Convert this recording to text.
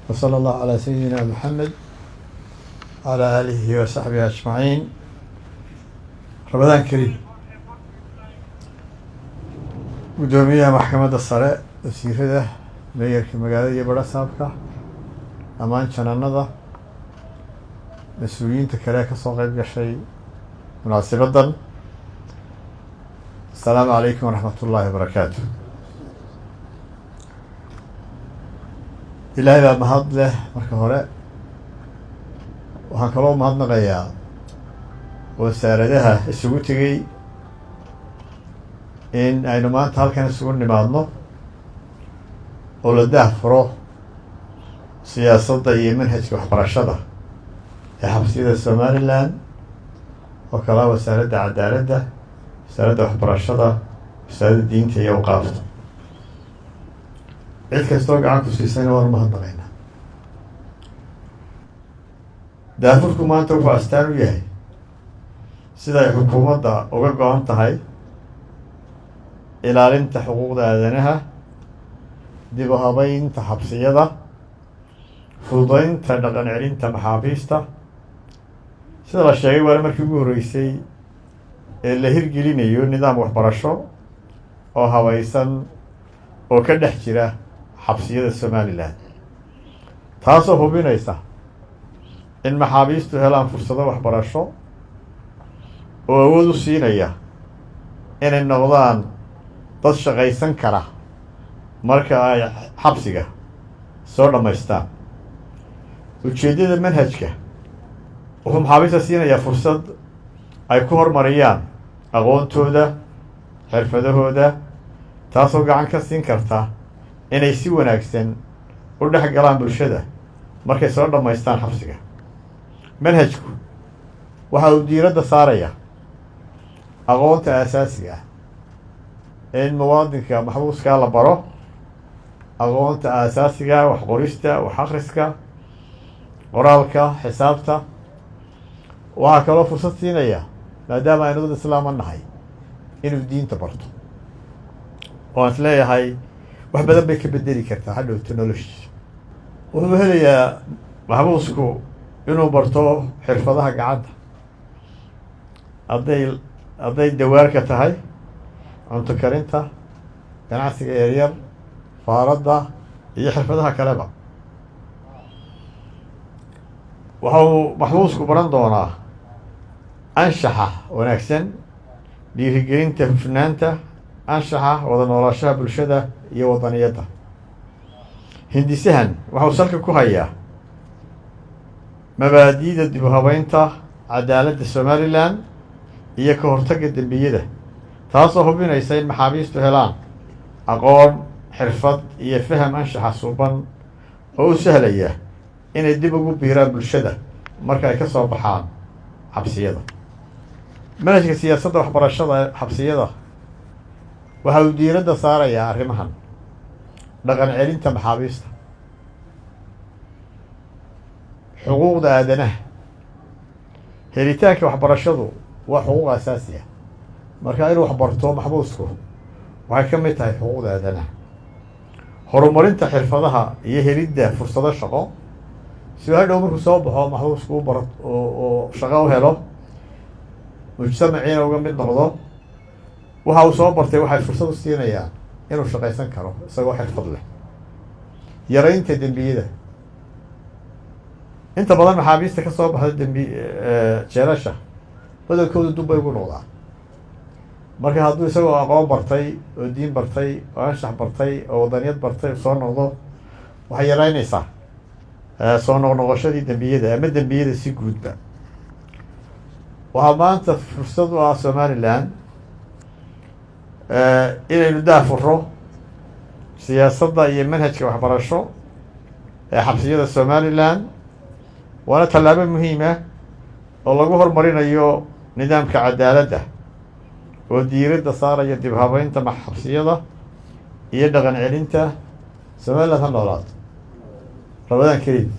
وصلى الله على سيدنا محمد وعلى آله وصحبه أجمعين. رمضان كريم. Guddoomiyaha Maxkamadda Sare, wasiirada, meeyarka magaalada iyo barasaabka, dhammaan jananada, mas-uuliyiinta kale ee kasoo qeyb gashay munaasibaddan, asalaamu calaykum waraxmat ullaahi wabarakaatu. Ilaahay baa mahad leh. Marka hore waxaan kaloo mahadnaqayaa wasaaradaha isugu tegey in aynu maanta halkan isugu nimaadno oo la daah furo siyaasadda iyo manhajka waxbarashada ee xabsiyada Somaliland, oo kalaa Wasaaradda Cadaaladda, Wasaaradda Waxbarashada, Wasaaradda Diinta iyo Awqaafta. Cid kastoo gacan ku siisayna waanu mahadnaqaynaa. Daafurku maanta wuxuu astaan u yahay sida ay xukuumadda uga go-an tahay ilaalinta xuquuqda aadanaha, dib u habeynta xabsiyada, fududeynta dhaqan celinta maxaabiista. Sida la sheegay, waana markii ugu horreysay ee la hirgelinayo nidaam waxbarasho oo habaysan oo ka dhex jira xabsiyada Somaliland, taasoo hubinaysa in maxaabiistu helaan fursado waxbarasho oo awood u siinaya inay noqdaan dad shaqaysan kara marka ay xabsiga soo dhammaystaan. Ujeeddada manhajka wuxuu maxaabiista siinayaa fursad ay ku horumariyaan aqoontooda, xirfadahooda, taasoo gacan ka siin karta inay si wanaagsan u dhex galaan bulshada markay soo dhammaystaan xabsiga. Manhajku waxa uu diiradda saaraya aqoonta aasaasiga ah, in muwaadinka maxbuuskaa la baro aqoonta aasaasiga, wax qorista, wax akhriska, qoraalka, xisaabta. Waxaa kaloo fursad siinaya, maadaama aynu dad islaama nahay, inuu diinta barto, oo aan is leeyahay wax badan bay ka bedeli kartaa hadhowto noloshiisa. Wuxuu helayaa maxbuusku inuu barto xirfadaha gacanta, hadday dawaarka tahay, cunto karinta, ganacsiga yaryar, faaradda iyo xirfadaha kaleba. Waxa uu maxbuusku baran doonaa anshaxa wanaagsan, dhiirigelinta hufnaanta, anshaxa wada noolaashaha bulshada iyo wadaniyadda. Hindisahan waxau salka ku hayaa mabaadi'da dib u habeynta cadaaladda Somaliland iyo ka hortagga dembiyada, taasoo hubinaysa in maxaabiistu helaan aqoon, xirfad iyo faham anshaxa suuban oo u sahlaya inay dib ugu biiraan bulshada marka ay ka soo baxaan xabsiyada. Manhajka siyaasadda waxbarashada xabsiyada waxa uu diiradda saarayaa arrimahan: dhaqan celinta maxaabiista, xuquuqda aadanaha. Helitaanka waxbarashadu waa xuquuq asaasi ah, marka inuu waxbarto maxbuusku waxay ka mid tahay xuquuqda aadanaha. Horumarinta xirfadaha iyo helidda fursado shaqo, si uu hadhow markuu soo baxo maxbuusku u baro oo shaqo u helo, mujtamaciina uga mid noqdo. Waxa uu soo bartay waxay fursad u siinayaan inuu shaqaysan karo isagoo xirfad leh. Yaraynta dembiyada. Inta badan maxaabiista ka soo baxda dembi jeelasha badankoodu dub bay ugu noqdaan. Marka hadduu isagoo aqoon bartay oo diin bartay oo anshax bartay oo wadaniyad bartay soo noqdo, waxay yaraynaysaa soo noqnoqoshadii dembiyada ama dembiyada si guudba. Waxaa maanta fursad u ah Somaliland inaynu daafuro siyaasadda iyo manhajka waxbarasho ee xabsiyada Somaliland, waana tallaabo muhiima oo lagu horumarinayo nidaamka cadaaladda oo diiradda saaraya dib habeynta xabsiyada iyo dhaqan celinta. Somaliland ha noolaato. Ramadaan kariim.